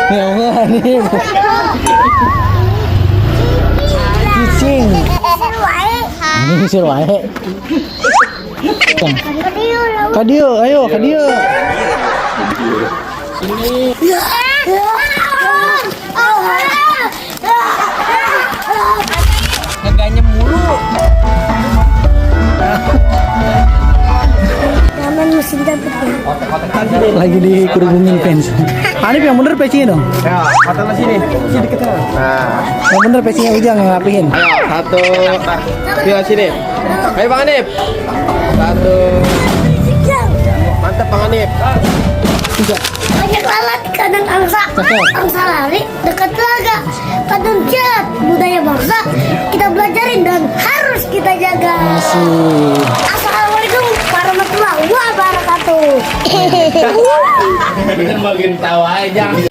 Ya Allah nih. Cicing. Ini sih wae. Kadio, ayo kadio. Gaganya mulu. Zaman musim dapet ya. Lagi dikerubungin fans. Hanif yang bener pecinya dong. Ya, mata sini. Sini deket. Nah, Yang bener pecinya Ujang yang ngapain. ayo satu. Dua sini. Ayo Bang Hanif. Satu. Mantap Bang Hanif. Banyak lalat kadang angsa. Angsa lari dekat telaga. Kadang jahat budaya bangsa. Kita belajarin dan harus kita jaga. Masih. Assalamualaikum warahmatullahi wabarakatuh. Makin tawa aja.